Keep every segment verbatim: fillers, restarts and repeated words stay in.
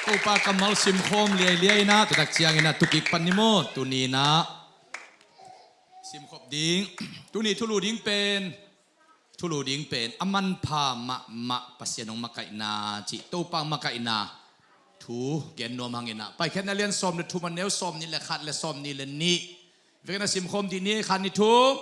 Topa kammal simkhawm liailiai inah, tutak cianginah tukik pan ni maw, tuni inah simkhop ding, tuni thulu ding pen, thulu ding pen a manpha mahmah Pasian hong makaihna cih, Topa makaihna thu gen nuam hanginah, Paikhiatna lian sawm le thum, a neu sawm nih le khat le sawm nih le nih. Vekna simkhawm dih ni, khan ni thum.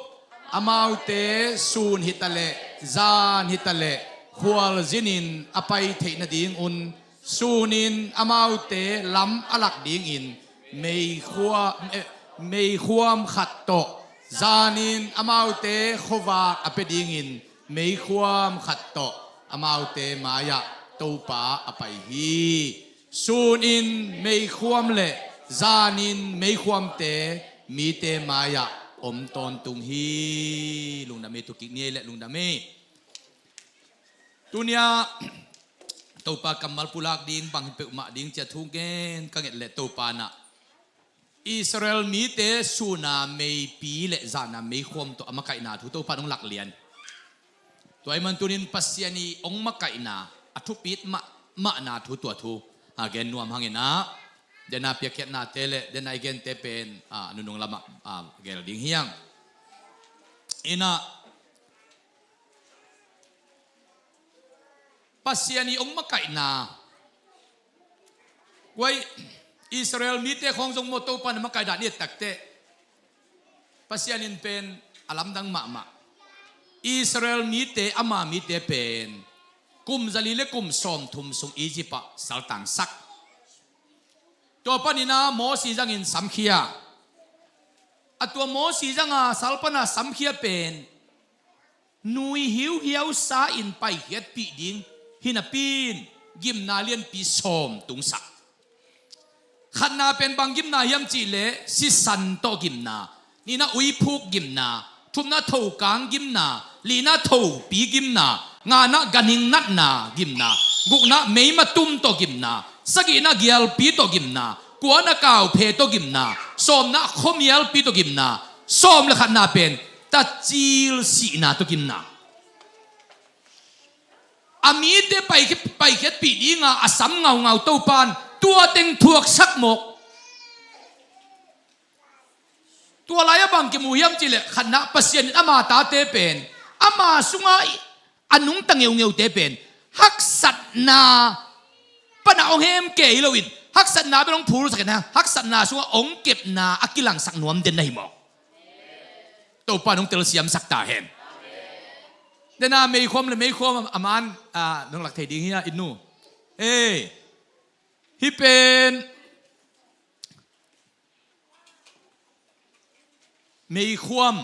Amaute sun hitaleh, zan hitaleh, khualzinin a pai theih nadingun, sunin amaute lam a lak dingin, meikhuam, eh, meikhuam khat tawh, zanin amaute khuavak a pia dingin, meikhuam khat tawh amaute mai-ah Topa a pai hi. Sunin meikhuam le zanin meikhuamte mite mai-ah om tawntung hi. Lungdam hi, tukik ni ei le lungdam hi. Tunia Topa kammal pulak ding bang hi peuhmah ding cia thu gen ka nget le Topa nah Israel mite suna meipi le zana meikhuam tawh a makaihna thu Topa nong laklian. Tua ahih man tunin Pasian i hong makaihna a thupit mahmahna thu, tua thu a gen nuam hanginah, dena piakkhiatnate le dena i gente pen a nunung lamah a gel ding hiang. Inah Pasian i hong makaihna. Guai, Israel mite khawng zong maw, Topa na makaih dan i et takteh Pasian in pen a lamdang mahmah. Israel mite, ama mite pen kum zali le kum sawmthum sung Egypt ah saltangsak. Tua paninah Mosi zangin samkhia. A tua Mosi zanga sal pana samkhia pen nui hiuhiausa in paikhiatpih ding hi napi-in gimna lianpi sawm tungsak. Khatna pen bang gimna hiam cihleh sisan tawh gimna, nihna uiphuk gimna, thumna thokang gimna, lina thopi gimna, ngana ganhing natna gimna, gukna meimatum tawh gimna, sagihna gialpi tawh gimna, kuana kauphe tawh gimna, sawmna khuamialpi tawh gimna, sawm le khatna pen tacil sihna tawh gimna. A mite paikhiat, paikhiatpih dinga a sam ngaungau Topan tua teng thuaksak mawk. Tua lai-ah bang kimu hiam cihleh khatna Pasian in ama tate pen ama sunga a nungta ngeungeute pen haksatna pana hong hemkei loin haksatna pen hong phulsak in haksatna sunga hong kepna a kilangsak nuam den na hi mawk. Topa nong telsiamsak ta hen. Dena meikhuam le meikhuam a man nong lak thei ding hi a, i nu. Ei, hih pen meikhuam.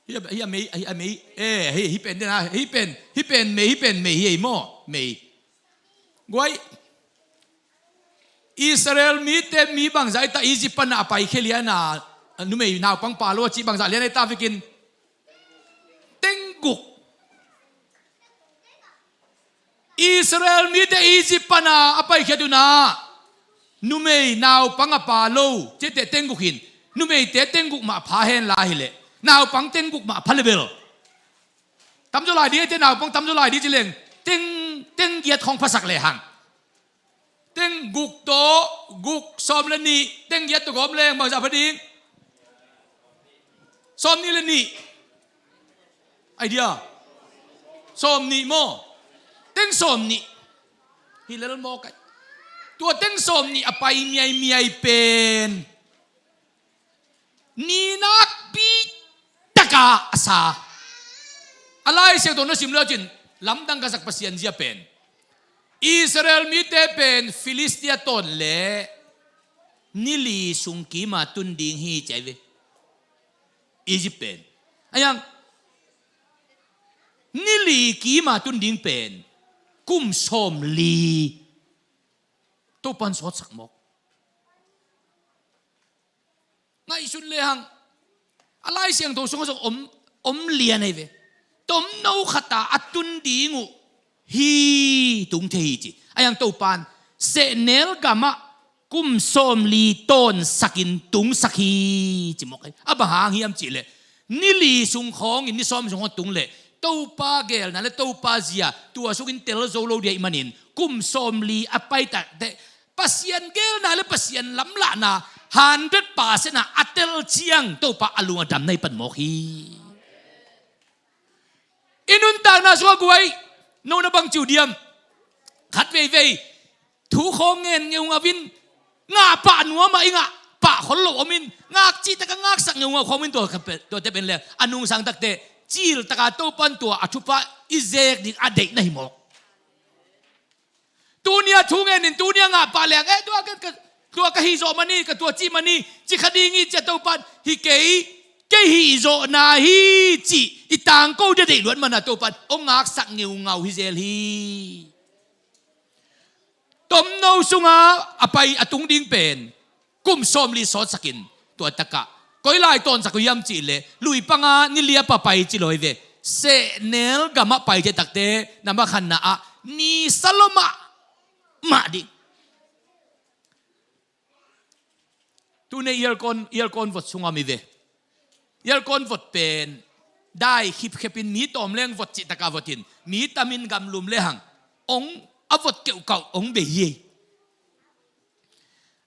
Hih a, hih a mei, hih a mei. Eh, hih, hih pen dena, hih pen, hih pen mei, hih pen mei hi ei maw. Mei. Guai. Israel mite mi bangzah i ta Egypt pana a paikhia liana, numei naupang pa lo a cih bangzah liana i ta vekin. Tengguk. Israel mite Egypt pana a paikhiat una numei naupang a pa lo cihte tengguk hin, numeite tengguk mah pha hen la hileh naupang tengguk mah pha le bel. Tamzaw lai ding, eite naupang tamzaw lai ding ci leng teng, teng giat khawng phasak lehang. Teng guk tawh guk sawm le nih, teng giat tawh gawm leng bangzah pha ding? Sawm nih le nih. Idea. Sawm nih maw? Teng sawm nih. Hi lel maw kai. Tua teng sawm nih a pai miaimiai pen ni nakpi taka a sa. A Lai Siangtho na sim le cin lamdang ka sak Pasian zia pen Israel mite pen Filistia tawn le nili sung kima tun ding hi ci ai ve. Egypt pen a yang nili kima tun ding pen kum sawm li. Topan sawtsak mawk. Ngaihsun lehang a Lai Siangtho sungah zong om, om lian ahi ve. Tomno khata a tun ding uh hi tung thei hi ci. A yang Topan sehnel gamah kum sawmli tawnsakin tungsak hi ci mawk ahi. A bang hang hiam cihleh nili sung khawngin ni sawm sung khawng tung leh Topa geelna le Topa zia tua sungin tel zo lo ding ahih manin, kum sawmli a pai takteh Pasian geelna le Pasian lamlahna hundred percent a a tel ciang Topa a lung a dam na hi pan mawk hi. I nuntakna sungah guai, no na bang ci uh diam? Khat veivei thu khawng ngen ngeungau in, ngah pah nuam ah i ngah pah khol lo om in, ngak cih tak a ngaksak ngeungau khawng om in, tua, tuate pen leng a nungsang takteh cil taka Topan tua a thupha i zek ding a deih na hi mawk. Tuni a thu ngen in, tuni a ngah pah leng, eh, tua ka, ka, tua ka hih zawh man hi, ka tua cih man hi, ci kha ding hi, ci a Topan, hi kei, kei hih zawhna hi, cih i tangko ding a deih luat man a Topan hong ngaksak ngeungau hi zel hi. Tomno sungah a pai a tung ding pen kum sawmli sawtsakin, tua takah koi lai tawnsak uh hiam cih leh, lui panga ni li a papai ci lo hi ve. Sehnel gamah pai cih takteh na makhanna ah ni sa lua mahmah ding. Tuni ialkon, ialkon vot sungah mi ve. Ialkon vot pen dai khipkhep in mi tawm leng vot cih taka vot in, mi tam in gamlum lehang ong a vot keuhkauh ong bei hi.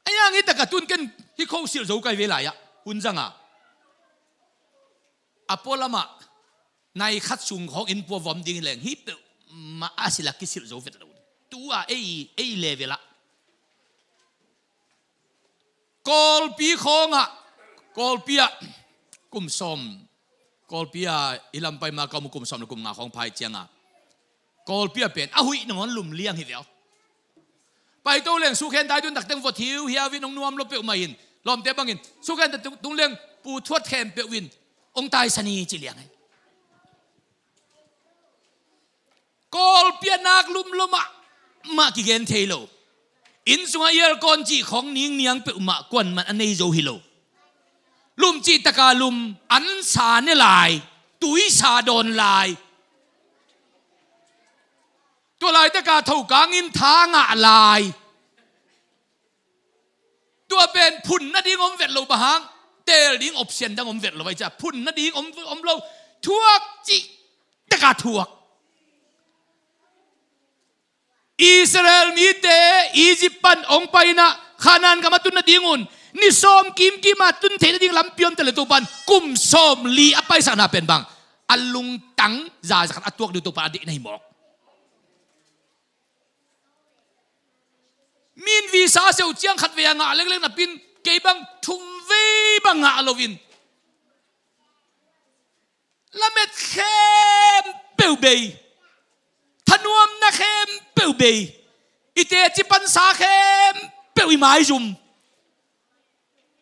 A yang hi taka tun ken hi kho silh zo kai ve lai-ah hun zanga a pualamah nai khat sung khawng inn pua vom ding leng hi peuhmah a silh a kisilh zo vet lo. Tu-a ei, ei level ah Kawlpi khawngah, Kawlpi ah kum sawm, Kawlpi ah i lampai ma ka mu kum sawm le kum nga khawng phai cianga Kawlpi ah pen a huih nangawn lum liang hi ve aw. Paito leng sukhen tai tun takteng vot hiu hiau in hong nuam lo peuhmah in, lawmte bangin sukhen tai tung leng pu thuat khempeuh in hong taisan hi ci liang hi. Kawlpi ah nak lum lua mahmah kigen thei lo. Inn sungah ialkon cih khawng ningniang peuhmah kuaman a nei zo hi lo. Lum cih taka lum, an sa ne lai, tui sa dawn lai. Tua laitaka thokang in tha ngah lai. Tua pen phun nading om vet lo, bang hang? Teel ding option dang om vet lo, vai cia phun nading om, om lo. Thuak cih taka thuak. Israel mite Egypt pan ong paina Khanaan gam a tun nadingun ni sawm kimkim a tun theih nading lampi om tale, Topan kum sawmli a paisakna pen bang? A lungtang za zakhat a tuak ding Topan a deih na hi mawk. Min visa seuh ciang khat vei a ngah lengleng napin kei bang thum vei bang ngah loin lamet khempeuh bei, thanuamna khempeuh bei, i teci pansa khempeuh i maizum.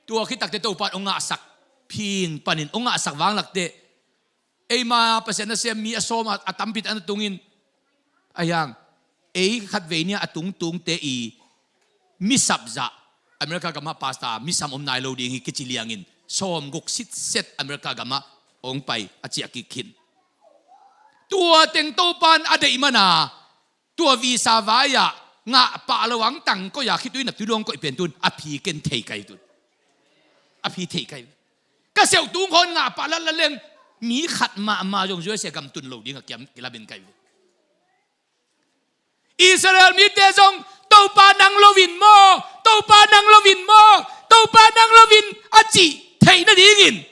Tua khit takteh Topan ong ngahsak phing panin ong ngahsak vanglak teh eima Pasian nasem mi a sawm a, a tampi tak na tungin a hiang ei khat vei nia a tungtungte i misap zah America gamah pastor misam om nai lo ding hi kici liangin sawm guk sitset America gamah ong pai a ciah kik khin. Tua teng Topan a deih mana tua visa vai-ah ngah pah lo ang tang koih a khitui naptui luang koih pen tun a phi ken thei kai tun. A phi thei kai. Ka seuh tung hawn ngah pah latla leng mi khat mahmah zong U S A gam tun lo ding a kiam kilamin kai. Israel mite zong Topa nang loin maw, Topa nang loin maw, Topa nang loin a cih theih nadingin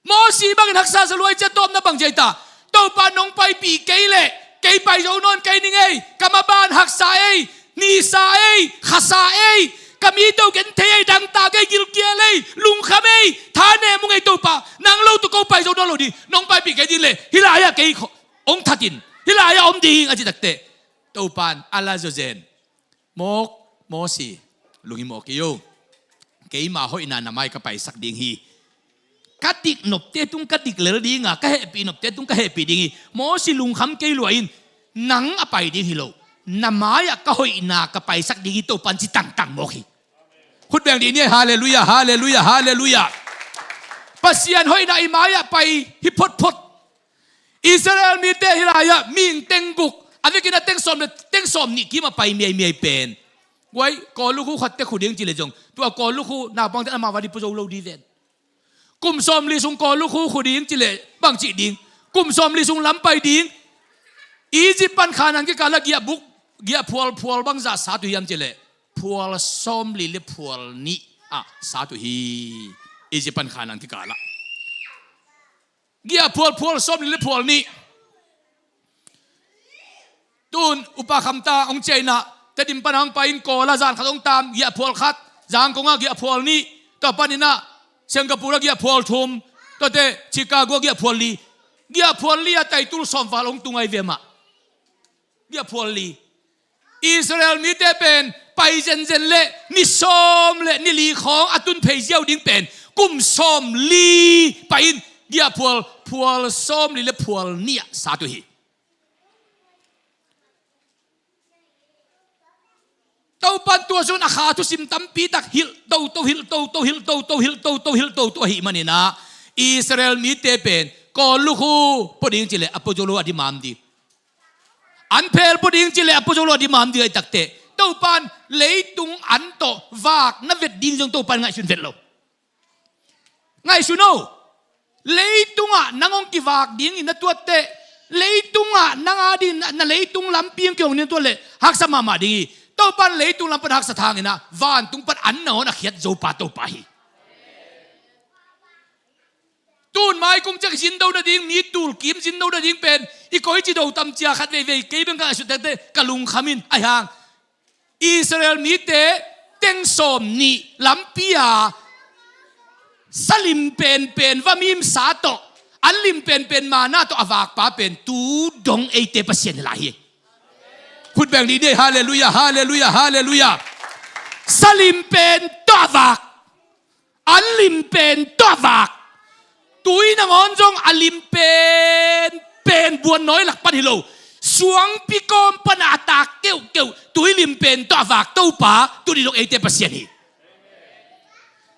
Mosi bangin haksa sa luai cia tawpna bang cia hi ta. Topa nong paipih kei leh kei pai zo nawn kei ning ei, ka maban haksa ei, nisa ei, khasa ei, ka mi to ken thei ei, dangtak ei, gilkial ei, lungkham ei, tha ne mung ei Topa, nang lo tu ko pai zo nawn lo ding, nong paipih kei ding leh hih lai-ah kei kho-, ong that in hih lai-ah om ding a ci takteh Topan a la zawzen. Mawk, Mosi, lunghimawh kei o. Keima hoihna na mai ka paisak ding hi. Ka dik nopte tung ka dik lel dinga, ka hehpih nopte tung ka hehpih ding hi. Mosi lungkham kei lua in, nang a pai ding hi lo. Na mai-ah ka hoihna ka paisak ding hi Topan ci tangtang mawk hi. Khut beng dih ni, halleluiah, halleluiah, halleluiah. Pasian hoihna i mai-ah pai hi photphot. Israel mite hih lai-ah mihing teng guk, a vekin a teng sawm le teng sawm nih kim a pai miaimiai pen. Guai, Kawl lukhu khatte khu ding ci leh zong tua Kawl lukhu naupangte amah vadi pu zo lo dih ven. Kum sawmli sung Kawl lukhu khu ding ci leh bang cih ding? Kum sawmli sung lam pai ding. Egypt pan Khanaan kikal ah giahbuk, giahphual phual bangzah sat uh hiam cih leh, phual sawmli le phual nih ah sat uh hi. Egypt pan Khanaan kikal ah giahphual phual sawmli le phual nih. Tun upa Khamta hong ciah in ah, Tedim pan hong pai in Kawl ah zan khat hong tam, giahphual khat, Zangkong ah giahphual nih, tua panin ah Singapore ah giahphual thum, tuate Chicago ah giahphual li. Giahphual li ah taitul sawmval hong tung ahi ve mah. Giahphual li. Israel mite pen pai zenzen leh ni sawm le ni li khawng a tun phei ziau ding pen kum sawmli pai in giahphual phual sawmli le phual nih ah sat uh hi. Topan tua sung a kha thusim tampi tak hilh toto, hilh toto, hilh toto, hilh toto, hilh toto, hilh toto ahih manin ah Israel mite pen Kawl lukhu pua ding cih leh a pua zo lo a dimam ding. An phel pua ding cih leh a pua zo lo a dimam ding ahih takteh, Topan leitung an tawh vak na vet ding zong Topan ngaihsun vet lo. Ngaihsun o. Leitungah nang hong kivak dingin na tuatteh, leitungah nang a dingin na, na leitung lampi hong kihong ding na tuat leh haksa mahmah ding hi. Topan leitung lam pan haksa thangin ah vantung pan an nangawn a khiat Zopa Topa hi. Tun mai kum ciang zin do nading, mi tul kim zin do nading pen i koici do tam cia khat veivei kei beng ka ngaihsut takte ka lungkham in, ahi hang Israel mite teng sawm nih lampi a salim penpen va mimsa tawh, an lim penpen mana tawh a vakpa pen tu dong eite Pasian hi lai hi. Khut beng dih dih, halleluiah, halleluiah, halleluiah. Salim pen tawh a vak, an lim pen tawh a vak. Tui nangawn zong a lim pen pen buannawi lak pan hi lo, suangpi kawm pan a tak keuhkeuh tui lim pen tawh a vak Topa tuni dong eite Pasian hi.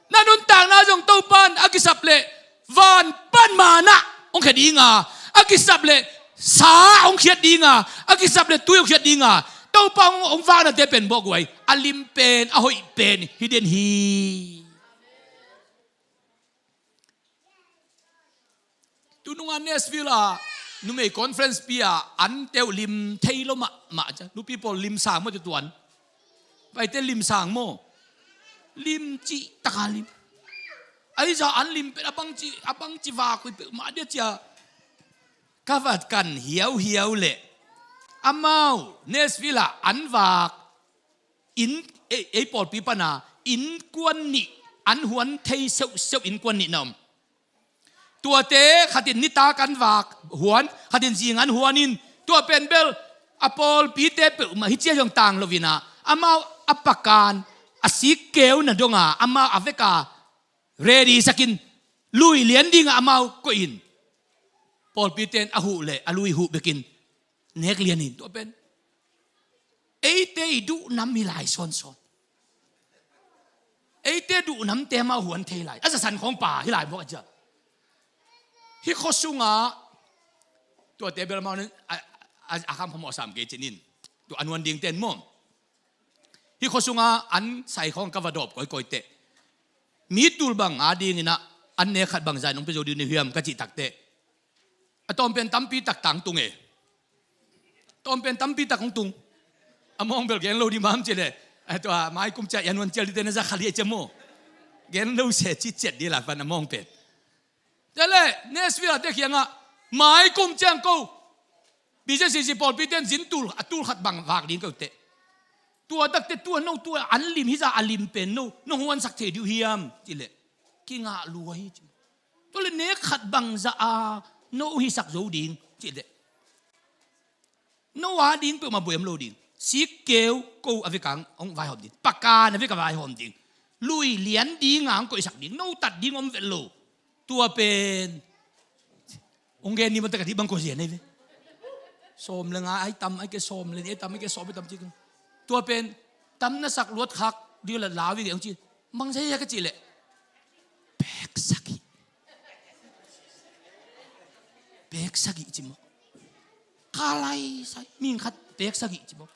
Na nuntakna zong Topan a kisap leh van pan mana hong khia dinga, a kisap leh sa hong khiat dinga, a kisap leh tui hong khiat dinga, Topa hong, hong vaknate pen bawk uh hi. A lim pen, a hoih pen hi den hi. Tununga Nashville ah numei conference pi ah an teuh lim thei lo mahmah cia. Nupi pawl lim sang maw cia tuan. Paite lim sang maw. Lim cih taka lim. Ahi zah an lim pen a bangci, a bangci vak hui peuhmah dia cia. Ka va kan hiauhiau leh amau Nashville ah an vak inn, ei, ei pawlpi pana innkuan nih an huan thei seuhseuh innkuan nih na om. Tuate khatin nitak an vak huan, khatin zing an huan in, tua pen bel a pawlpite peuhmah hi cia zong tang lo in ah, amau a pakan a sikkeu na dong a, amau a veka ready sakin lui lian dingah amau koih in, pawlpite in a huh leh a lui huh bekin nek lian in, tua pen eite i duhnam hi lai sawnsawn. Eite duhnamte amau huan thei lai, a zasan khawng pa hi lai mawk a cia. Hih khua sungah tuate bel amau a, a, a kham phamawh sam kei cin in, tua an huan dingte in maw. Hih khua sungah an sai khawng ka va dawp kawikawi teh, mi tul bang a dingin ah an nek khat bangzah in hong pia zo ding uh hiam ka cih takteh, a tawmpen tampi tak tang tung e. Tawmpen tampi tak hong tung. A mawng bel gen lo ding mam cih leh, a tua mai kum ciah i an huan cial dingte na za kha liah cia maw. Gen lo se cih ciat ding la pan a mawng pen. Tua leh Nashville ah te kiangah mai kum ciang ko B C C C pawlpite in zin tul, a tul khat bang vak ding ko teh. Tua takte tua no tua an lim hi zah a lim pen no nong huansak thei ding uh hiam cih leh, kingah lua hi ci. Tua leh nek khat bangzah a no hisak zo ding cih leh, no a ding peuhmah buai om lo ding. Sikkeu ko a vekang hong vaihawm ding, pakan a veka vaihawm ding, lui lian dinga hong koihsak ding, no tat ding om vet lo. Tua pen hong gen ni mawk tak a dih bang ko zian ei ve. Sawm le nga ai tam ai ke, sawm le ni ai tam ai ke, sawm ai tam cik. Tua pen tam na sak luat khak dih la lau i ke hong ci. Bang zai ka cih leh, pek sagih. Pek sagih ci mawk. Ka lai sai ming khat pek sagih ci mawk.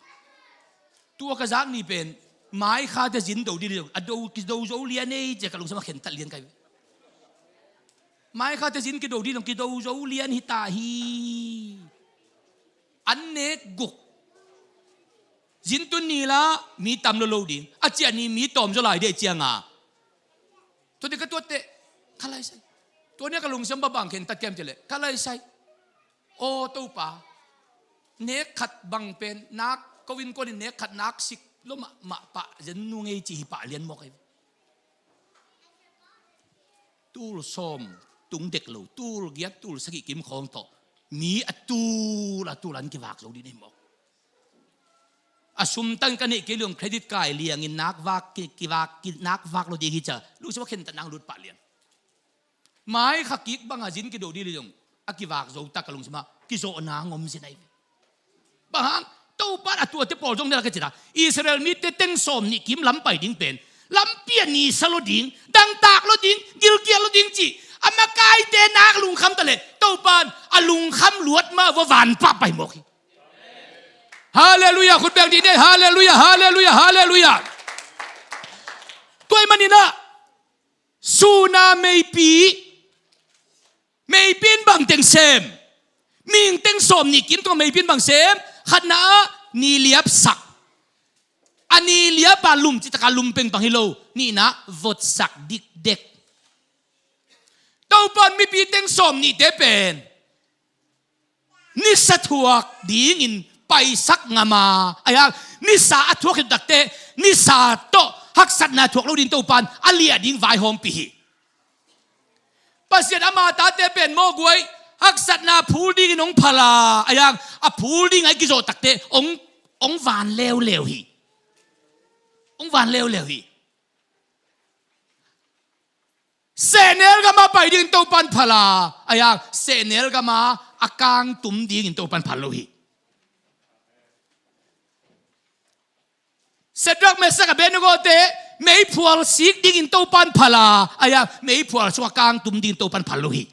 Tua ka zak ni pen mai kha te zin do dih li a do, ki do zo lian ei cia ka lungsam a khentat lian kai. Mai khatte zin kido ding zong kido zo lian hi ta hi. An nek guk. Zin tun ni la mi tam lo lo ding. A ciah ni mi tawm zaw lai dih cianga. Tuate ka tuatte. Ka laisai. Tua nia ka lungsim bang khen ta kiam ci leh. Ka laisai. Aw Topa. Nek khat bang pen. Nak ko in ko in nek khat nak sik. Lo mah mah pah. Zen nu ngei ci hi pah lian mawk ai. Tul sawm tung dek lo, tul giat, tul sagih kim khawng tawh mi a tul a tul an kivak zo dih nei mawk. A sum tang ka neih kei liang credit kai liangin nak vak ki, kivak ki, nak vak lo ding hi cia. Lungsim a khen ta nang lut pah lian. Mai kha kik banga zin kido dih liang a kivak zo tak a lungsim a kizawhna ngom zin ai ve. Bang hang, Topan a tuate pawl zong nela ka cina. Israel mite teng sawm nih kim lam pai ding pen. Lampi a nisa lo ding, dangtak lo ding, gilkial lo ding ci. A makaite nak lungkham ta leh, Topan a lungkham luat ma vua vanpah pai mawk hi. Halleluiah, khut beng dih nei, halleluiah, halleluiah, halleluiah. Tua ih maninah, suna meipi, meipi in bang teng sem? Mihing teng sawm nih kim tungah meipi in bang sem? Khatna ah ni liapsak. A ni liapa lum citaka lum pengpang hi lo. Nihna votsak dikdek. Topan mipi teng sawm nihte pen nisa thuak dingin paisak ngam a, ahi hang nisa a thuak hi takte nisa tawh haksatna thuak lo ding Topan a liah ding vaihawmpih hi. Pasian ama tate pen mawhguai haksatna phul dingin hong phal a, ahi hang a phul ding a i kizawh takte hong, hong van leuleu hi. Hong van leuleu hi. Sehnel gama pai dingin Topan phal a, ahi hang sehnel gama a kangtum dingin Topan phal lo hi. Shadrach, Meshach, Abednego te meiphual sik dingin Topan phal a, ahi hang meiphual sungah kangtum dingin Topan phal lo hi.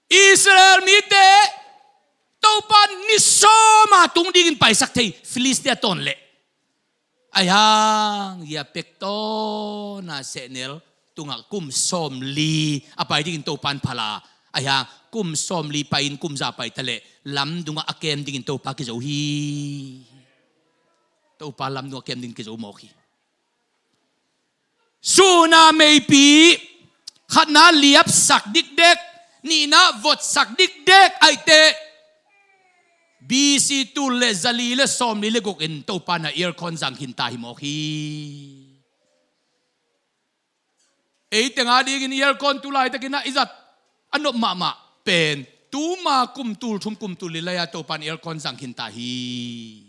Israel mite Topan ni sawma tung dingin paisak thei Filistia tawn leh. Ahi hang, ya pek tawna sehnel tungah kum sawmli a pai dingin Topan phal a. Ahi hang, kum sawmli pai-in kum za pai ta leh lamdungah a kem dingin Topa kizo hi. Topa lamdungah a kem dingin kizo mawk hi. Suna meipi, khatna liapsak dikdek, nihna votsak dikdek, aihte B C tul le zali le sawmli le guk in Topa na aircon zang khin ta hi mawk hi. Ei teng a dingin aircon tu laitakin a i zat a nop mahmah pen tuma kum tul thum kum tul li lai-a Topa na aircon zang khin ta hi.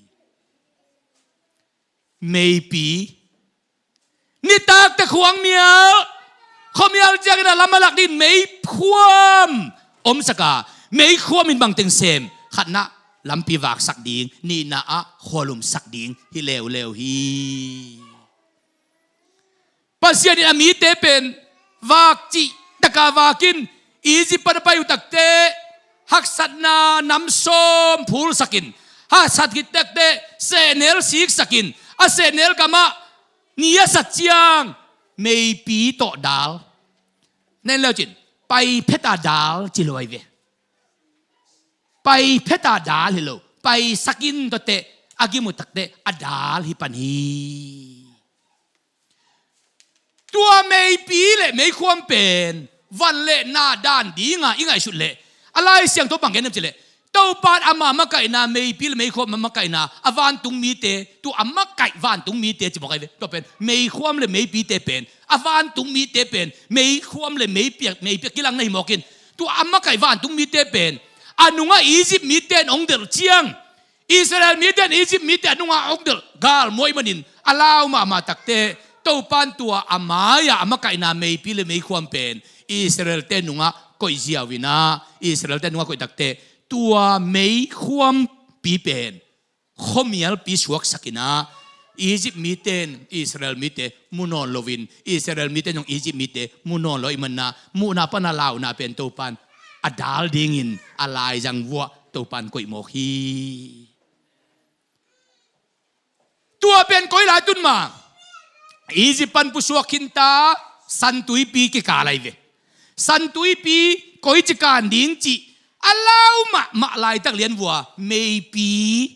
Meipi. Nitakte khuamial, khuamial ciangin a lam a lak dingin meikhuam omsak a, meikhuam in bang teng sem? Khatna lampi vaksak ding, nihna ah khualumsak ding hi leuleu hi. Pasian in a mite pen vak cih taka vakin Egypt pan a pai uh takte haksatna nam sawm phulsakin, haksat khit takte sehnel siksakin, a sehnel gamah ni a sat ciang meipi tawh dal. Nen leucin pai pheta dal ci luai ve. Pai pheta dal hi lo, paisakin tawte a gim uh takte a dal hi pan hi. Tua meipi le meikhuam pen van le na dan dinga i ngaihsut leh a Lai Siangtho bang gen hiam cih leh Topan ama makaihna, meipi le meikhuam ama makaihna, a vantung mite, tua a makaih vantung mite ci mawk ai ve. Tua pen meikhuam le meipite pen, a vantung mite pen meikhuam le meipi a, meipi a kilang na hi mawkin, tua a makaih vantung mite pen a nungah Egypt mite in hong delh ciang, Israel mite in Egypt mite a nungah hong delh galmuai manin a lau mahmah takte Topan tua a mai-ah a makaihna meipi le meikhuam pen Israel-te nungah koih ziau inah, Israel-te nungah koih takte tua meikhuampi pen khuamialpi suaksak inah, Egypt mite in Israel mite mu nawn loin, Israel mite in zong Egypt mite mu nawn lo ahih manin ah, muhna pana launa pen Topan a dal dingin a laizang vuah Topan koih mawk hi. Tua pen koi lai tun ma? Egypt pan pusuak khinta, San Tuipi kikal ahi ve. San Tuipi koici kan ding cih a lau mahmah laitak lianvua meipi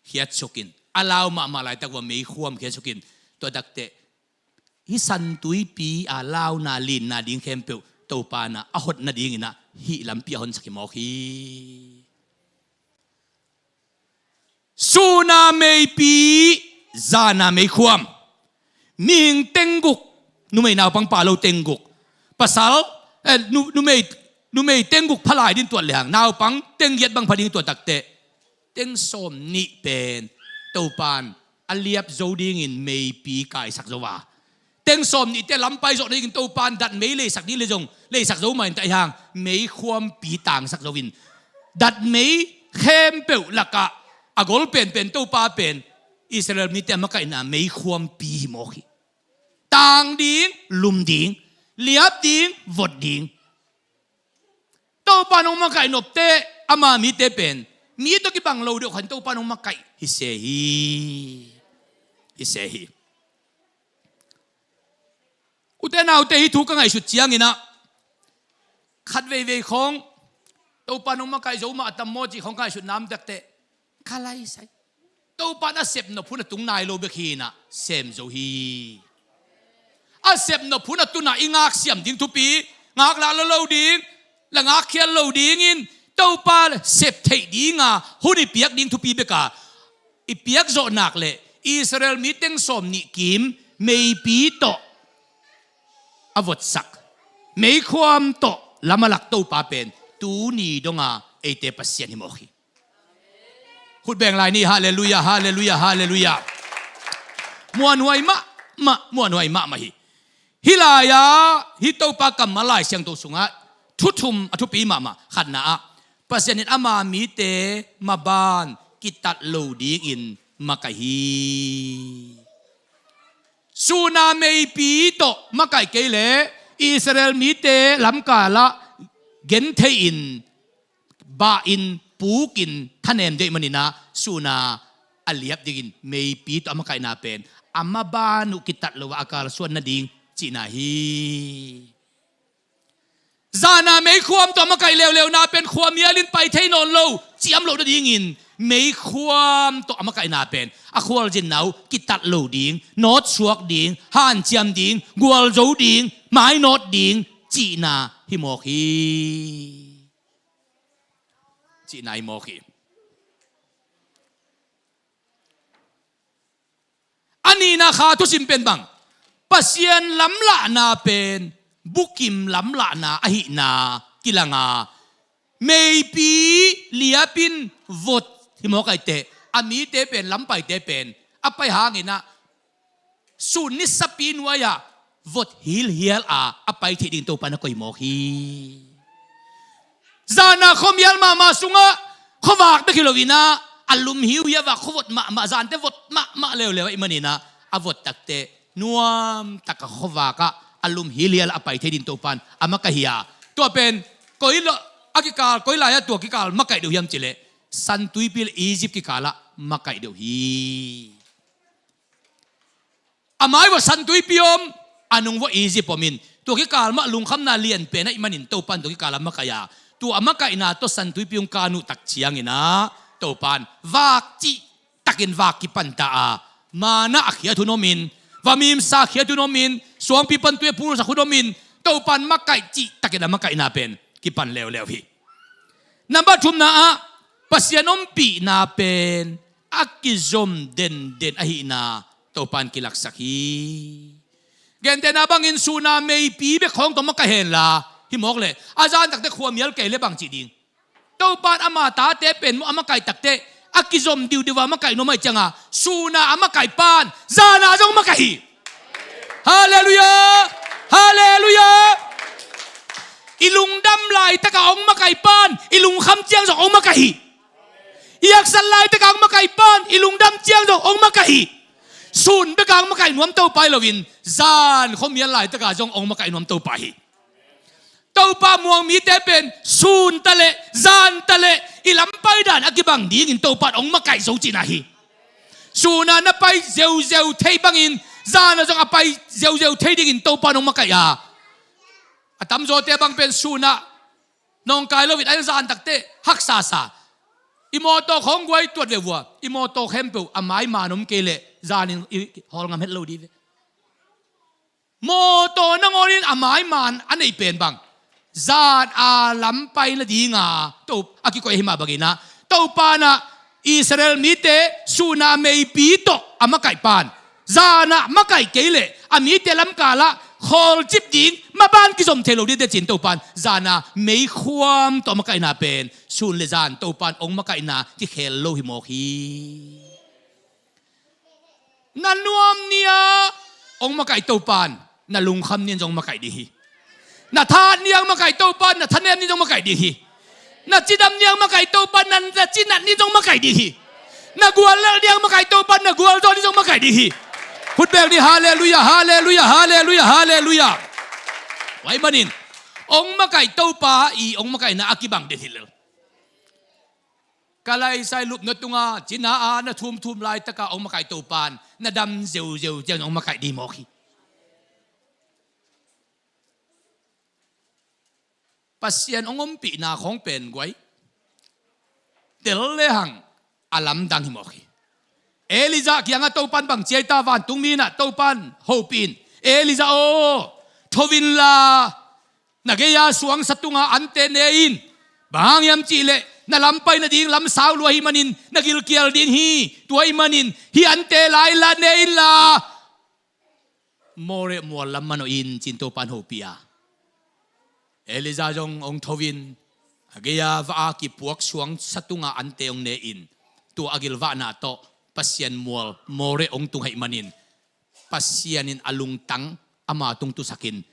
khiatsukin, a lau mahmah laitak vua meikhuam khiatsukin, tua takteh hih San Tuipi a launa linna ding khempeuh Topa in a hot nadingin ah hih lampi a honsak hi mawk hi. Suna meipi, zana meikhuam. Mihing tengguk, numei naupang pha lo tengguk. Pasal, eh, nu-, numei, numei tengguk pha lai ding tuat lehang, naupang tenggiat bang pha ding tuat takteh, teng sawm nih pen Topan a liap zo dingin meipi kaisak zo a, teng sawm nihte lampai zawh nadingin Topan datmei leisak ding le zong leisak zo mah in, tua ahih hang meikhuampi tangsak zo in, datmei khempeuh lakah a gol penpen Topa pen Israel mite a makaihna meikhuampi hi mawk hi. Tang ding, lum ding, liap ding, vot ding. Topa in hong makaih nopteh ama mite pen mi tawh kibang lo deuh khat in Topa in hong makaih hi se hi. Hi se hi. Ute naute, hih thu ka ngaihsut ciangin ah, khat veivei khawng Topa in hong makaih zo mah a tam maw cih khawng ka ngaihsut nam takteh, ka laisai. Topa in a sep nop hun a tung nai lo bek hi in ah, sem zo hi. A sep nop hun a tun a i ngaksiam ding thupi, ngaklah lo lo ding, la ngakkhial lo dingin, Topa sep theih dinga hun i piak ding thupi bek a, i piak zawh nak leh Israel mi teng sawm nih kim meipi tawh a votsak, meikhuam tawh lam a lak Topa pen tuni donga eite Pasian hi mawk hi. Khut beng lai ni, halleluiah, halleluiah, halleluiah. Muanhuai mahmah, muanhuai mahmah hi. Hih lai-ah, hih Topa kammal Lai Siangtho sungah thu thum a thupi mahmah. Khatna ah, Pasian in ama mite maban kitat lo dingin makaih hi. Suna meipi tawh makaih kei leh Israel mite lamkalah genthei in, bah in, puk in thanem deih manin ah, suna a liap dingin meipi tawh a makaihna pen a maban uh kitat lo a, a kalsuan nading cihna hi. Zana meikhuam tawh a makaih leuleuna pen khuamial in pai thei nawn lo cih om loh nadingin, meikhuam tawh a makaihna pen a khualzinna uh kitat lo ding, nawtsuak ding, hanciam ding, gualzo ding, mainawt ding cihna hi mawk hi. Cihna hi mawk hi. A nihna kha thusim pen bang, Pasian lamlahna pen bukim lamlahna ahihna kilang a, meipi liapin vot hi mawk ahih teh, a mite pen, lampaite pen a pai hangin ah, sun nisapi nuai-ah vot hilhial a, a pai theih ding Topa in a koih mawk hi. Zana khuamial mahmah sungah khuavak bek hi loin ah, a lum hiuhiau a, khuavot mahmah, zante vot mahmah leuleu ahih manin ah, a vot takteh nuamtak a khuavak ah a lum hilhial a pai thei ding Topa in a makaih hi a. Tua pen koi lo, a kikal, koi lai-ah tua kikal makaih deuh hiam cih leh, San Tuipi le Egypt kikalah makaih deuh hi. A mai vua San Tuipi om, a nung vua Egypt om in, tua kikal mah lungkhamna lianpen ahih manin Topa in tua kikal a makaih a, tua a makaihna tawh San Tuipi hong kan uh tak ciangin ah, Topa in vak cihtakin vak kipan ta a, manna a khiat hun om in, vamimsa khiat hun om in, suangpi pan tui a pulsak hun om in, Topa in makaih cihtakin a makaihna pen kipan leuleu hi. Nambat thumna ah, Pasian ompihna pen a kizom denden ahihna Topa in kilaksak hi. Gentehna bangin suna meipi bek khawng tawh makaih henla, hi mawk leh a zan takteh khuamial kei leh bang cih ding? Topa in ama tate pen maw a makaih takteh a kizom diudiu a makaih nuam ahih cianga, suna a makaih pan zana zong makaih hi. Halleluiah! Halleluiah! I lungdam laitaka hong makaih pan i lungkham ciang zong hong makaih hi. I haksat laitaka hong makaih pan i lungdam ciang zong hong makaih hi. Sun beka hong makaih nuam Topa hi loin, zan khuamial laitaka zong hong makaih nuam Topa hi. Topa muang mite pen sun taleh zan taleh i lampai dan a kibang dingin Topa in hong makaih zo cihna hi. Suna na pai zeuzeu thei bangin Zan ah zong a pai zeuzeu thei dingin Topa in hong makaih a. A tamzawte bang pen sun ah nawngkai lo in a zan takteh haksa sa. I mawtaw khawng guai tuat ve vua. I mawtaw khempeuh a maiman om kei leh zanin i hawl ngam het lo dih ve. Mawtaw nangawn in a maiman a neih pen bang, zan a lam pai nadinga To a kikoih ahi mah bangin ah, Topa in ah Israel mite sun ah meipi tawh a makaih pan, zan ah makaih kei leh a mite lamkal ah khawlcip ding, maban kizom thei lo ding teh ci-in Topa in zan a meikhuam tawh a makaihna pen sun le zan Topa in hong makaihna kikhel lo hi mawk hi. Na nuam ni-a hong makaih Topa in na lungkham ni-in zong hong makaih ding hi. Na that ni-a hong makaih Topa in na thanem ni-in zong hong makaih ding hi. Na cidam ni-a hong makaih Topa in na, na cinat ni-in zong hong makaih ding hi. Na guallelh ni-a hong makaih Topa in na gualzawh ni-in zong hong makaih ding hi. Khut beng ni, halleluiah, halleluiah, halleluiah, halleluiah. Tua ahih manin hong makaih Topa i hong makaihna a kibang den hi lel. Ka laisai lupna tungah cina ah na thumthum laitakah hong makaih Topa in na dam zeuzeu ciang hong makaih ding mawk hi. Pasian hong ompihna khawng pen guai, tel lehang a lamdang hi mawk hi. Elijah kiangah Topa in bang ci hiam, vantungmi in ah Topa in hopih in, Elijah aw, tho inla, na gei-a suangsa tungah ante ne in. Bang hang hiam cih leh na lam pai nading lam sau lua ahih manin na gilkial ding hi. Tua ahih manin hih ante lai la ne inla, Moreh mual lam manawh in, ci-in Topa in hopih a. Elijah zong hong tho in, a gei-a va-a kipuak suangsa tungah ante hong ne in. Tua a gilvahna tawh Pasian mual Moreh hong tung ahih manin Pasian in a lungtang ama tung tusak in,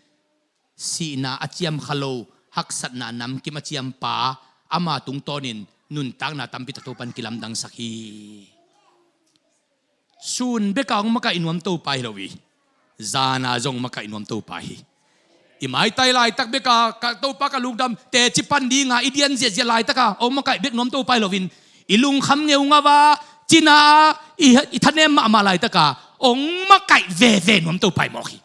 sihna a ciam kha lo, haksatna namkim a ciam pa ama tungtawnin nuntakna tampi tak Topa in kilamdangsak hi. Sun bek a hong makaih nuam Topa hi lo hi. Zan a zong makaih nuam Topa hi. I maitai laitak bek a, ka Topa ka lungdam, teci pan ding a i dian ziahziah laitak a hong makaih bek nuam Topa hi loin, i lungkham ngeungau a, cina a i, i thanem mahmah laitak a hong makaih veve nuam Topa hi mawk hi.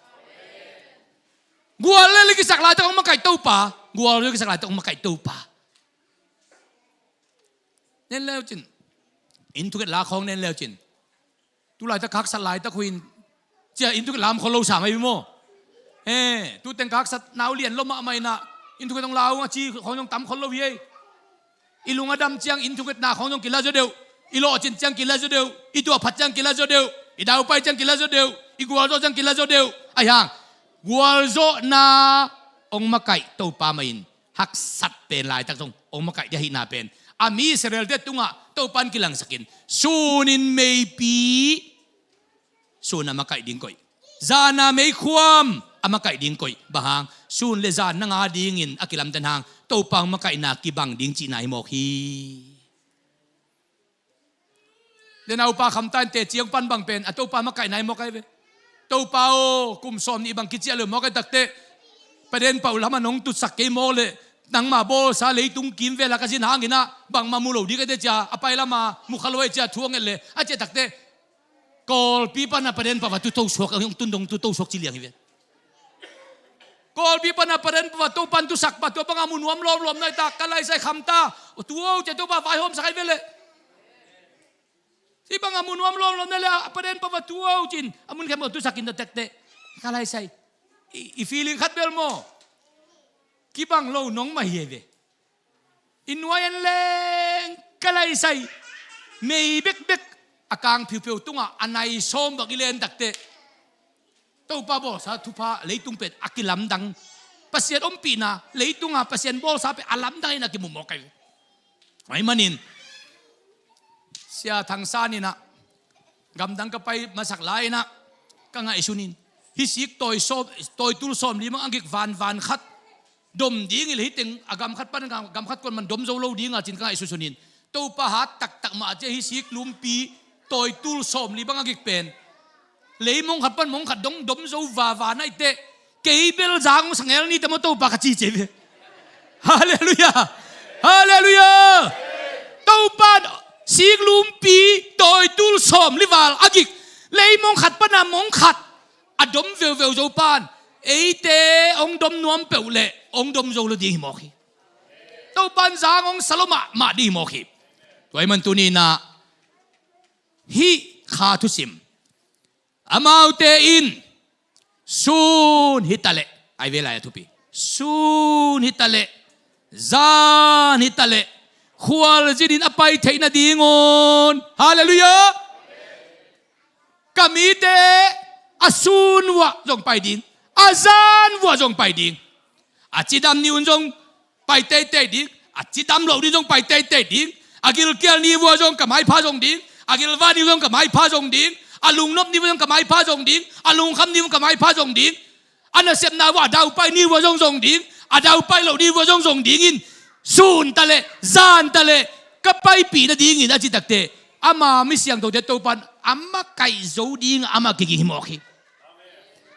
Guallelh i kisak laitak hong makaih Topa, gualzawh i kisak laitak hong makaih Topa. Nen leu cin, inn thukhet la khawng nen leu cin, tu laitak ka haksat laitak uh in, ci-a inn thukhet lam khol lo sam ahi maw? Eh, tu teng ka haksat, nau lian lo mahmah in ah, inn thukhet hong la ung a ci khawng zong tam khol lo hi ei. I lung a dam ciang inn thukhetna khawng zong kila zaw deuh. I lawhcin ciang kila zaw deuh. I tuahphat ciang kila zaw deuh. I daupai ciang kila zaw deuh. I gualzawh ciang kila zaw deuh. Ahi hang, gualzawhna hong makaih Topa mah in, haksat pen laitak zong hong makaih ding ahihna pen a mi Israel-te tungah Topa in kilangsak in, sun in meipi, sun a makaih ding koih, zan a meikhuam a makaih ding koih. Bang hang? Sun le zan nang a dingin a kilamdan hang Topa hong makaihna kibang ding cihna hi mawk hi. Le naupa khamta in teci hong pan bang pen a Topa makaihna hi mawk ahi ve. Topa aw, kum sawm nih bang kiciah lo mawk ahi takteh, Paden pau lamah nong tutsak kei mawk leh, nangma bawlsa leitung kimvel a ka zin hangin ah bangmah mu lo ding ka hi teh, ci-a a pai lama mu kha lo hi, ci-a thu hong nget leh, a ciah takteh, Kawlpi pana Paden pau a tu to suak, hong tun dong tu to suak ci liang hi ve. Kawlpi pana Paden pau a Topa in tusak pah, tua banga mu nuam lawmlawm nai ta, ka laisai khamta, tua cia Topa vaihawmsak ahi ve leh. Hih banga mu nuam lawmlawm nai leh, a Paden pau a tua cin a mun khem a tusak in, tua takteh, ka laisai, i, i feeling khat bel maw, kibang lo nong mah hi ahi ve. I nuai en leng ka laisai, mei bekbek a kang phiuphiu tungah a nai sawm bang i len takteh, Topa bawlsa thupha leitung pen a kilamdang. Pasian ompihna leitunga Pasian bawlsa pen a lamdang in a kimu mawk ahi. Tua ahih manin Sia Thang San in ah, gamdang ka pai masak lai-in ah, ka ngaihsun in, hih sik tawi sawm, tawi tul sawmli bang a gik vanvan khat dom ding hi leh, hih teng a gam khat pan gam, gam khat kuan man dom zo lo ding a cin ka ngaihsun in, Topa hat taktak mah a cia hih sik lumpi tawi tul sawmli bang a gik pen leimong khat pan mong khat dong dom zo vava nai teh, kei bel zang sangel ni teh maw Topa ka ci ci ve. Halleluiah. Halleluiah. Topa in sik lumpi tawi tul sawmli val a gik, leimong khat pana mong khat a dom veuveu zo pan eite hong dom nuam peuh leh hong dom zo lo ding hi mawk hi. Topan zang hong sa lo mahmah ding hi mawk hi. Tua ahih man tuni in ah hih kha thusim, amaute in sun hi taleh, ai ve lai a thupi, sun hi taleh, zan hi taleh, khualzinin a pai theih nadingun. Halleluiah. Ka mite a sun uah zong pai ding, a zan uah zong pai ding. A cidam ni un zong pai teitei ding, a cidam loh ni zong pai teitei ding. A gilkial ni uah zong ka maipha zong ding, a gilva ni uah zong ka maipha zong ding, a lungnop ni uah zong ka maipha zong ding, a lungkham ni uah zong ka maipha zong ding. A nasepna uah a daupai ni uah zong zong ding, a daupai loh ni uah zong zong dingin, sun taleh, zan taleh, ka paipih nadingin a cih takteh, ama mi siangthote Topan a makaih zo ding, ama kiging hi mawk hi.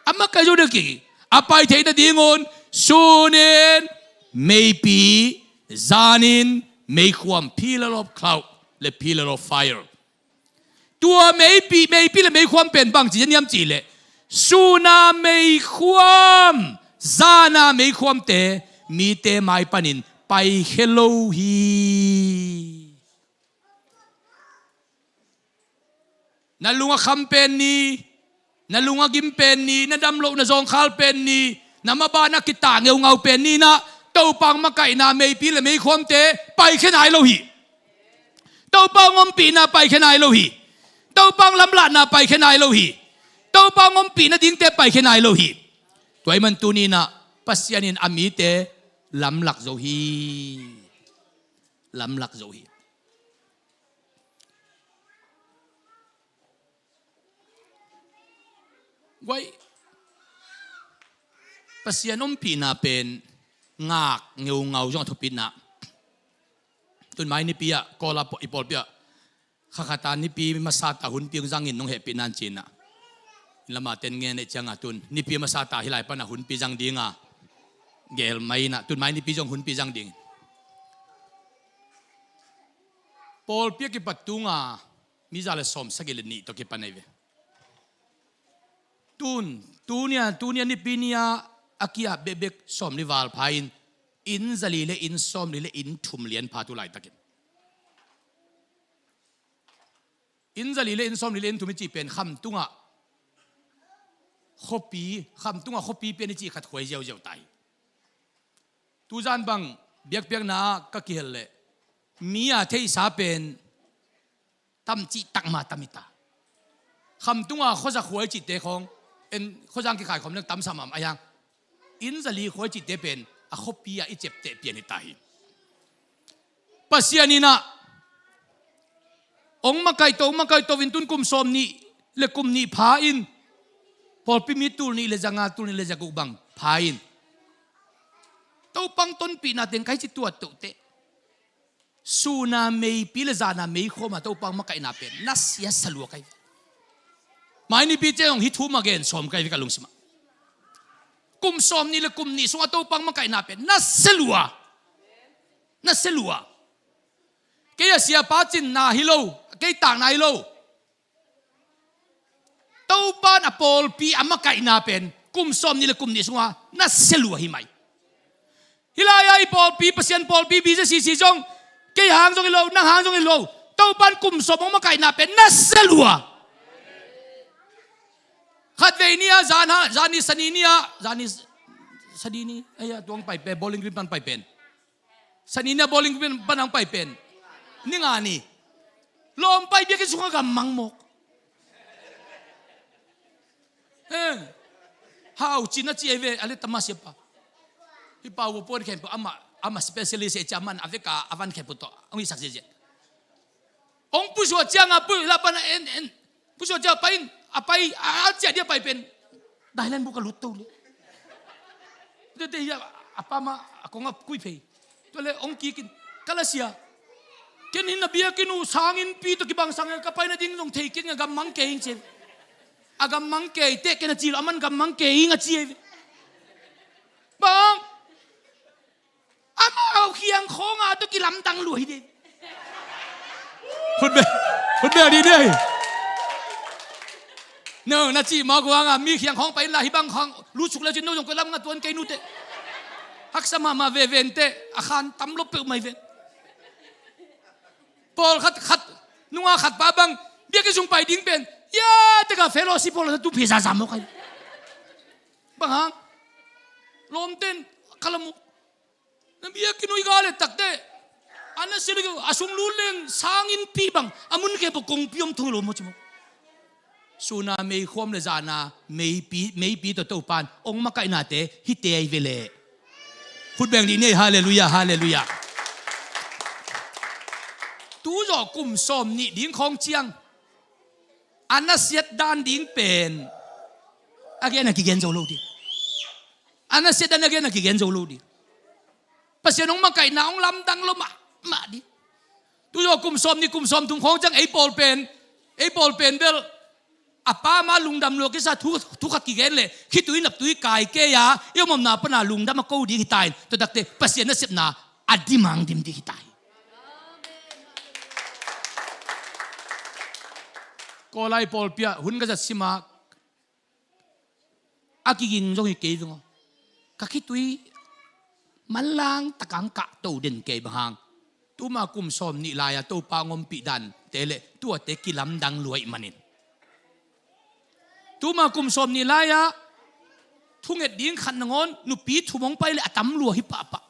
A makaih zo ding kiging. A pai theih nadingun sunin meipi, zanin meikhuam, pillar of cloud le pillar of fire. Tua meipi, meipi le meikhuam pen bangci a niam cih leh, suna meikhuam, zana meikhuamte mite mai panin paikhia lo hi. Na lung a kham pen ni, na lung a gim pen ni, na dam loh na zawngkhal pen ni, na maban a kitah ngeungau pen ni in ah, Topa makaihna meipi le meikhuamte paikhia nai lo hi. Topa ompihna paikhia nai lo hi. Topa lamlahna paikhia nai lo hi. Topa ompih nadingte paikhia nai lo hi. Tua ahih man tuni in ah Pasian in a mite lamlak zo hi. Lamlak zo hi. Guai, Pasian ompihna pen ngak ngeungau zong a thupi in ah. Tun mai nipi ah, Kawl ah, i pawlpi ah, kha khat a nipi masa ta hunpi zangin nong hehpih nan ci in ah. Lamah ten ngen eh ciang a tun nipi masa ta hih lai pan a hunpi zang ding a gel mai in ah, tun mai nipi zong hunpi zang ding. Pawlpi a kipat tung a mi za le sawm sagih le nih tawh kipan ahi ve. Tun, tuni a, tuni a nipi ni a, a ki-ap bekbek sawmli val pha in, inn zali le inn sawmli le inn thum lian pha tu laitakin. Inn zali le inn sawmli le inn thum i cih pen khamtung a khuapi, khamtung a khuapi pian i cih khat khuai ziauziau ta hi. Tuzan bang biakpiakna ah ka kihel leh mi a theihsa pen tam cih tak mah tam hi ta. Khamtung a khuaza khua i cihte khawng, en, khuaza kikhai khawm leng tam sa mahmah a hi hang. Inn zali khua i cihte pen a khuapi ah i ciapteh pian hi ta hi. Pasian in ah hong makaih to, hong makaih to in tun kum sawmnih le kum nih pha in, pawlpi mi tul nih le za nga, tul nih le za guk bang pha in, Topa tonpihna teng ka hi ci tuat tohteh. Suna meipi le zana meikhuam a Topa makaihna pen nasia sa lua ka hi. Mai nipi ciang hong hih thu mah gen sawm ka hi ve ka lungsim ah. Kum sawmnih le kum nih sungah Topa makaihna pen nasia lua. Nasia lua. Kei a siapa cinna hi lo, kei takna hi lo. Topa in a pawlpi a makaihna pen kum sawmnih le kum nih sungah nasia lua hi mai. Hih lai-ah i pawlpi, Pasian pawlpi, B J C C zong, kei hang zong hi lo, nang hang zong hi lo. Topa in kum sawm hong makaihna pen nasia lua. Khatvei ni-ah, zan ha, zan ni, Sani ni-ah, zan ni, Sani ni, ei-ah, tuang pai pen, Bowling Green pan pai pen. Sani ni-ah Bowling Green pan hong pai pen. Ni nga ni. Lawm pai biakinn sungah gammang mawk. Eh. Hau cin a ci ei ve, a le tama siapa. Hi pau puan khempeuh, ama, ama specialist ei ci a man, a veka, a van khempeuh tawh. Hong hisak ziahziah. Hong pusuah ciangah, pu, la pan a en, en. Pusuah ciangah pai in, a pai, a, a ciah dia pai pen. Dailan buk a lut to le. Tete hi a, a pa ma, a kong a kui phei. Tua le, hong kik in. Ka la sia. Ken hin a biakinn uh sanginnpi tawh kibang sang e, ka pai nading zong thei keng a, gammang kei ing ci. A gammang kei, teh ken a ci lo, a man gammang kei ing a ci e. Bang. Amau khiang khawng a tawh kilamdang lua hi ding. Khut beng, khut beng dih dih. No, na cih mawk uh hang a, mi khiang khawng pai inla, hih bang khawng lutsuk le cin no zong koi lam nga tuan kei nute. Haksa mahmah veve inteh, a khan tam lo peuhmah hi ven. Pawlkhat khat, nunga khat pa bang, biakinn sung pai ding pen, ya, teka fellowship pawl tu phe zaza mawk ai. Bang hang, lawmten, kalamu. Na biakinn uh i ga le takteh, a na sia le a sung lut leng sang innpi bang, a mun khe pawh kongpi om thong lo maw ci maw. Suna meikhawm le zana meipi, meipi tawh Topan ong makaihnate hite ai ve leh. Khut beng dih ni ei, halleluiah, halleluiah. Tu zawh kum sawm nih ding khawng ciang a na siat dan ding pen a gen a kigen zo lo ding. A na siat dan a gen a kigen zo lo ding. Pasian hong makaihna hong lamdang lo mahmah ding. Tu zawh kum sawm nih kum sawm thum khawng ciang ei pawl pen, ei pawl pen bel a pa ma lungdam lua kisa thu, thu khat kigen leh khitui naptui kai kei a i om omna pana lungdam a ko ding hi ta in, tua takte Pasian nasepna a dim hang dim ding hi ta hi. Kawlai pawlpi ah hun ka zat sim a, a kiging zong hi kei veng aw. Ka khitui manlang takang kah to den kei bang hang. Tuma kum sawm nih lai-a Topa hong ompih dante le tuate kilamdang lua ih manin. Tuma kum sawm nih lai-a thunget ding khat nangawn nupi thum hong pai le a tam lua hi pahpah.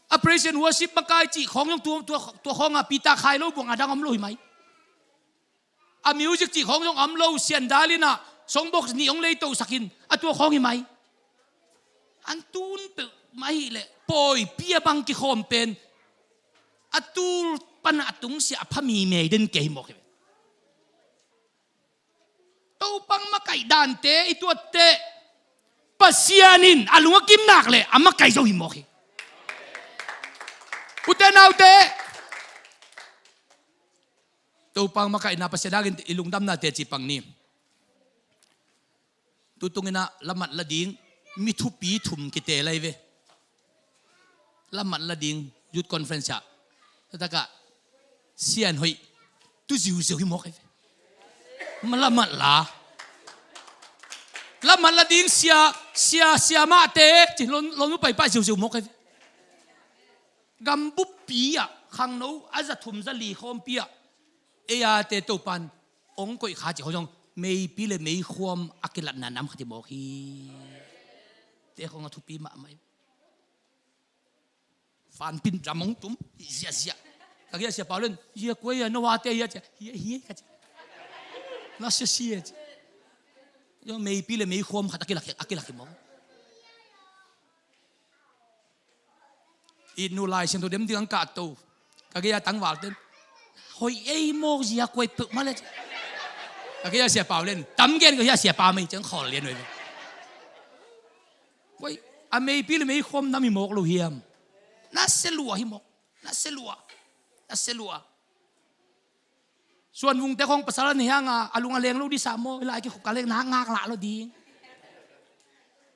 A praise and worship makai cih khawng zong tua, tua, tua khawng a pita khai lo buang a dang om lo hi mai. A music cih khawng zong a om lo, siandal in ah songbox nih hong leitohsak in a tua khawng hi mai. An tun peuhmah ahih leh pawipi a bang kikhawm pen a tul pan a tungsiah a pha mimei den kei hi mawk hi ve. Topa hong makaih dante i tuatteh Pasian in a lung a kim nak leh a makaih zo hi mawk hi. Ute naute, Topa hong makaihna Pasian hangin i lungdamna teci pang ni. Tutung in ah lamat la ding mi thupi thum kiteel lai ve. Lamat la ding youth conference ah. Taktak ah Sian Hoih tu ziuziau hi mawk ai ve. Ma lamat la. Lamat la ding sia, sia, sia mahte ci lon, lon upaipa ziuziau mawk ai ve. Gambuppi ah khangno a za thum za li khawmpi ah ei ate Topan ong koih kha cih khawng zong meipi le meikhuam a kilatna nam khat hi mawk hi. Te khawng a thupi mahmah hi. Fanpin dam ong tum hi ziahziah. Ka kia sia Pau len, hia kuai a no ate hia cia, hia hia ka cia. Na sia sia cia. Zong meipi le meikhuam khat a kilak, a kilak hi mawk. Itnu Lai Siangtho dem ding ang kah to. Ka gei a tangval ten hoih ei mawk zia kuai peuh mah le. Ka gei a sia Pau len tam gen ka gei a sia Pa mei ciang khawl lian wei. Kuai a meipi le meikhuam nam hi mawk lo hiam? Na sia lua hi mawk. Na sia lua. Na sia lua. Suan vungte khawng pasal an hi hang a, a lung a leng lo disa maw, lai kikhop ka leng na ngaklah lo ding.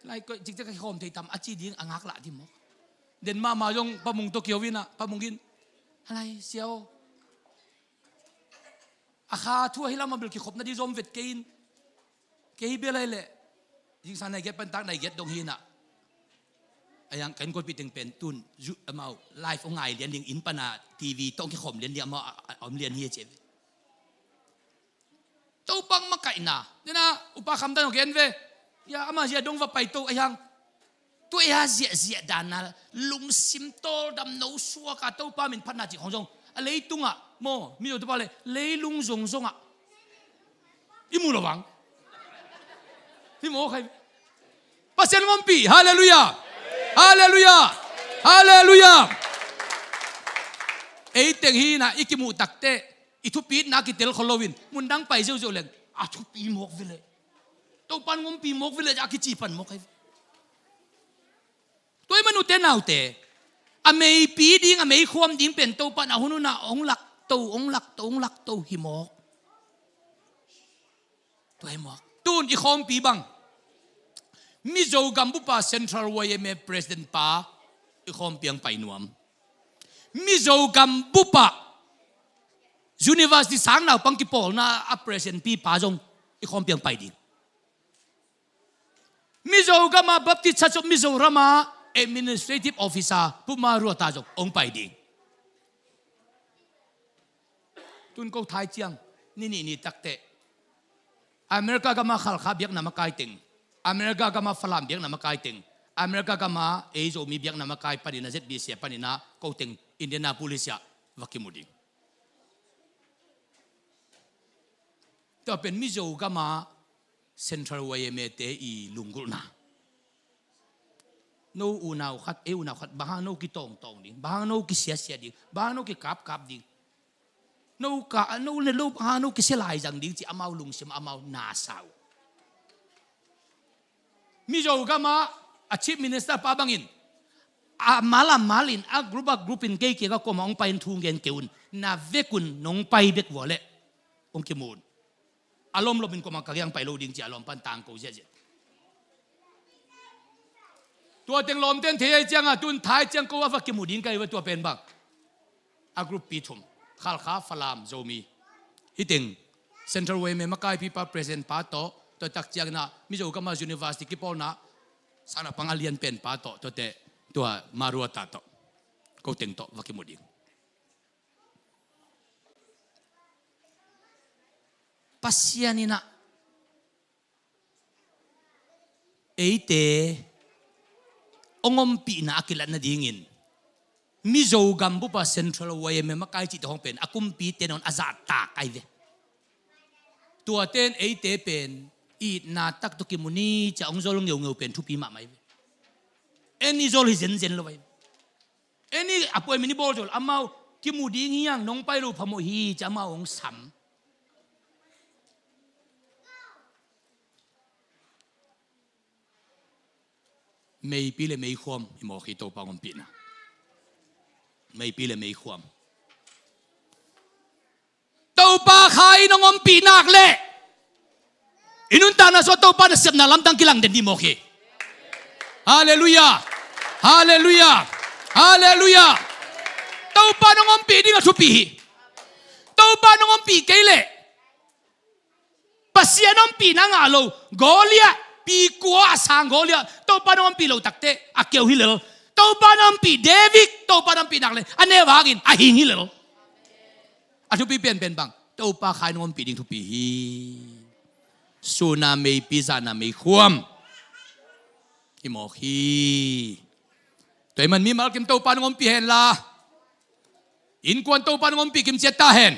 Lai koih cikcik ka kikhawm thei tam a ci ding a ngaklah ding maw. Den mahmah zong Pa Mung tawh kiho in ah, Pa Mung in, a lai sia aw, a kha thu ahi lam a bel kikhopna ding zom vet kei in. Kei hi bel ai leh zingsang nai giat pan tak nai giat dong hi in ah. A yang kan kualpi teng pen tun zu amau live ong ngai lian ding in pana TV tawh ong kikhawm lian ding amau a, a, a om lian hi a ci ve. Topa hong makaihna. Nena upa Kham Dan ong gen ve. Ya ama zia dong va pai to a yang. Tua ei a ziahziah dan a lungsim tawldam no suak a Topa min phatna cih khawng zong a leitungah maw, mi zong Topa le leilung zongzongah i mu lo vang. Hi maw khai. Pasian ngompi, halleluiah. Halleluiah. Halleluiah. Ei teng hi in ah i kimuh takteh i thupitna kitel khol loin mundang pai ziauziau leng a thupi mawk ve leh. Topan ngompi mawk ve leh a kici pan mawk khai. Tua i manute naute, a meipi ding a meikhuam ding pen Topan a hun hun ah ong lakto, ong lakto, ong lakto hi mawk. Tua hi mawk. Tun i khawmpi bang Mizo gambupa Central YMA President pa i khawmpi ang pai nuam. Mizo gambupa University sang naupang kipawlna a president pipa zong i khawmpi ah hong pai ding. Mizo gama Baptist Church of Mizoram a administrative officer Pu Ma Ruata zong hong pai ding. Tun ko thai ciang ni nih ni takteh America gama Khalkha biakna makai teng, America gama Falam biakna makai teng, America gama ei Zomi biakna makai panin a Z B C a panin a ko teng Indianapolis ah va kimu ding. Tua pen Mizo gama Central Y M A te i lunggulhna. No unau khat, ei unau khat, bang hang no kitawngtawng ding, bang hang no kisiasia ding, bang hang no kikapkap ding, no ka, no le lo, bang hang no kisia laizang ding ci amau lungsim, amau nasa uh. Mizo gama a Chief Minister pa bangin a mal a malin, a group a groupin kei kiangah koma hong pai in thu gen kei un, na vek un, nong pai bek vua leh hong kimu un. A lomlomin koma ka kiang pai lo ding ci a lawm pan tangko ziahziah. Tua teng lawmten thei ei ciangah tun thai ciang ko a va kimu ding ka hi va tua pen bang. A group pi thum, Khalkha, Falam, Zomi. Hih teng Central Y M A makaipipa president pa tawh, tua tak ciangin ah Mizo gama university kipawlna sang naupang a lian pen pa tawh, tuate tua Ma Ruata tawh, ko teng tawh va kimu ding. Pasian in ah eite hong ompihna a kilat nadingin Mizo gam bup a Central Y M A makai cihte hong pen a kumpite nawn a zahtak ahi ve. Tuate in eite pen itna tak tawh kimu ni ci a hong zol ngeungeu pen thupi mahmah ahi ve. En i zol hi zenzen lo ahi ve. En i appointment i bawl zol, amau kimu ding hi hang, nong pai lo phamawh hi ci a amau hong sam. Meipi le meikhuam i mawk hi, Topa hong ompihna. Meipi le meikhuam. Topa Kha in hong ompih nak leh i nuntakna sungah Topa nasepna lamdang kilang den ding mawk hi. Halleluiah. Halleluiah. Halleluiah. Topa in hong ompih ding a thupi hi. Topa in hong ompih kei leh Pasian ompihna ngah lo Goliat, pi kua a sang Goliat, Topa in hong ompih lo takteh a keu hi lel. Topa in hong ompih David, Topa in hong ompih nak leh a neu hangin a hing hi lel. A thupi penpen bang, Topa Kha in hong ompih ding thupi hi. Sun a meipi, zan a meikhuam i mawk hi. Tua ahih man mimal kim Topa in hong ompih hen la, innkuan Topa in hong ompih kim ciat ta hen.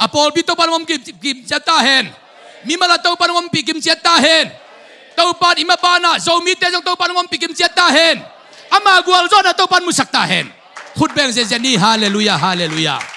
A pawlpi Topa in hong ompih kim ciat ta hen. Mimal a Topa in hong ompih kim ciat ta hen. Topa in i maban ah Zomite zong Topa in hong ompih kim ciat ta hen. Ama gualzawhna Topa in musak ta hen. Khut beng zenzen ni. Halleluiah, halleluiah.